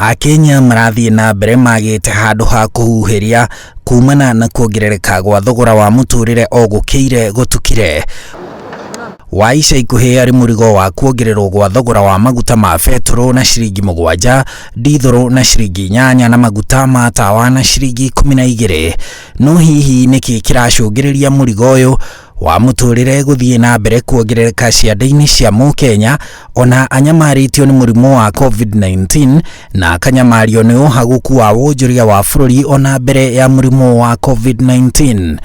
Akenya marathiĩ na mbere magĩte handũ ha kũhuhĩria kumana na kuongerereka gwa thogora wa mũtũrĩre o gũkĩire gũtukire. Wa ica ikuhĩ arĩ mũrigo wa kuongererwo gwa thogora wa maguta ma betũrũ na ciringi 7, ndithũrũ na ciringi 8 na maguta ma tawa na ciringi 12. No hihi nĩkĩ kĩracũngĩrĩria mũrigo ũyũ wa mũtũrĩre gũthiĩ na mbere kuongerereka ciande-inĩ cia mũkenya ona anyamarĩtio nĩ mũrimũ wa COVID-19 na akanyamario nĩ ũhagũku wa wonjoria wa bũrũri ona mbere ya mũrimũ wa COVID-19?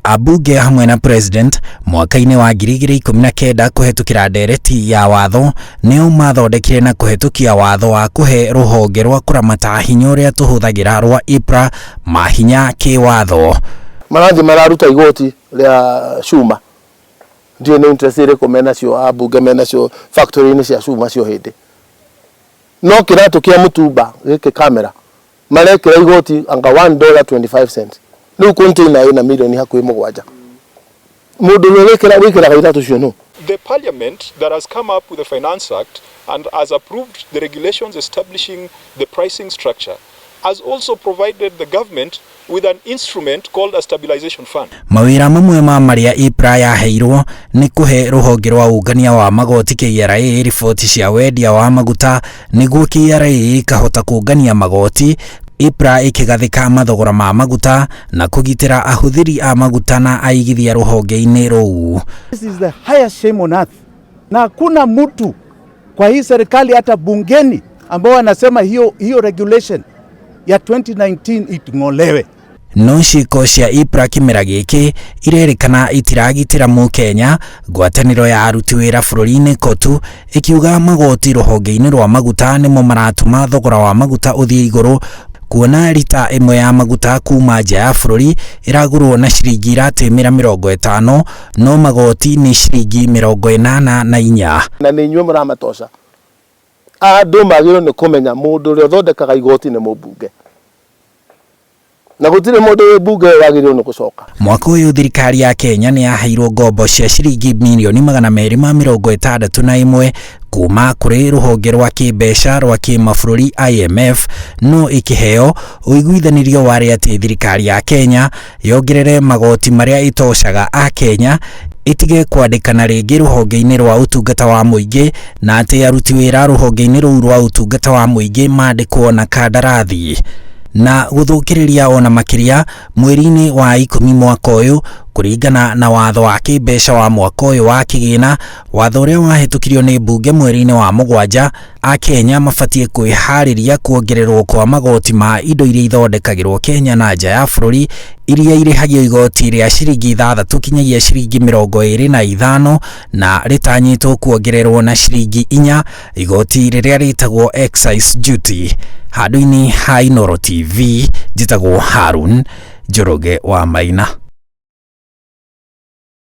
Ambunge hamwe na president mwaka-inĩ wa 2019 kũhetũkĩra ndereti ya watho nĩo mathondekire na kũhetũkia watho wa kũhe rũhonge rwa kũramata hinya ũrĩa tũhũthagĩra rwa IPRA mahinya kĩwatho. Marathiĩ mararuta igoti rĩa cuma, ndiũĩ nĩ interest ĩrĩkũ menacio, ambunge menacio factory-inĩ cia cuma cio hĩndĩ no kĩratũ kĩa mũtumba gĩkĩ kamera marekĩra igoti anga $1.25. Rĩu container ĩna mirioni hakuhĩ 7, mũndũ ũrĩa wĩkĩraga iratũ cio no The parliament that has come up with the Finance Act and has approved the regulations establishing the pricing structure has also provided the government with an instrument called a stabilization fund. Mawĩra mamwe ma marĩa IPRA yaheirwo nĩ kũhe rũhonge rwa ũngania wa magoti KRA riboti cia wendia wa maguta nĩguo KRA ĩkahota kũngania magoti, IPRA ĩkĩgathĩka mathogora ma maguta na kũgitĩra ahũthĩri a maguta na aigithia rũhonge-inĩ rũu. This is the highest shame on earth. Na hakuna mtu kwa hii serikali hata bungeni ambao wanasema hiyo, hiyo regulation ya 2019 itng'olewe. No ciĩko cia IPRA kĩmera gĩkĩ irerĩkana itiragitĩra mũkenya. Ngwatanĩro ya aruti wĩra bũrũri-inĩ KOTU ĩkiuga magoti rũhonge-inĩ rwa maguta nĩmo maratũma thogora wa maguta ũthiĩ igũrũ, kuona rita ĩmwe ya maguta kuma nja ya bũrũri ĩragũrwo na ciringi iratĩmĩra 50, no magoti nĩ ciringi 84. Na nĩ inyuĩ mũramatoca. Andũ magĩrĩirwo nĩ kũmenya mũndũ ũrĩa ũthondekaga igoti nĩ mũmbunge, na gũtirĩ mũndũ wĩ mbunge wagĩrĩirwo nĩ gũcoka. Mwaka ũyũ thirikari ya Kenya nĩ yaheirwo ngombo cia ciringi mirioni 261 kuma kũrĩ rũhonge rwa kĩmbeca rwa kĩmabũrũri IMF, no ĩkĩheo ũiguithanĩrio warĩ atĩ thirikari ya Kenya yongerere magoti marĩa ĩtocaga a Kenya, ĩtige kwandĩkana rĩngĩ rũhonge-inĩ rwa ũtungata wa mũingĩ, na atĩ aruti wĩra rũhonge-inĩ rũu rwa ũtungata wa mũingĩ mandĩkwo na kandarathi. Na gũthũkĩrĩria ona makĩria mweri-inĩ wa 10 mwaka ũyũ, kũringana na watho wa kĩmbeca wa mwaka ũyũ wa kĩgĩna, watho ũrĩa wahĩtũkirio nĩ mbunge mweri-inĩ wa 7, Akenya mabatiĩ kwĩharĩria kuongererwo kwa magoti ma indo iria ithondekagĩrwo Kenya na nja ya bũrũri iria irĩhagio igoti rĩa ciringi 6 kinyagia ciringi 25, na rĩtanyĩtwo kuongererwo na ciringi 4 igoti rĩrĩa rĩtagwo excise duty. Handũ-inĩ ha Inooro TV, njĩtagwo Harun Njoroge wa Maina.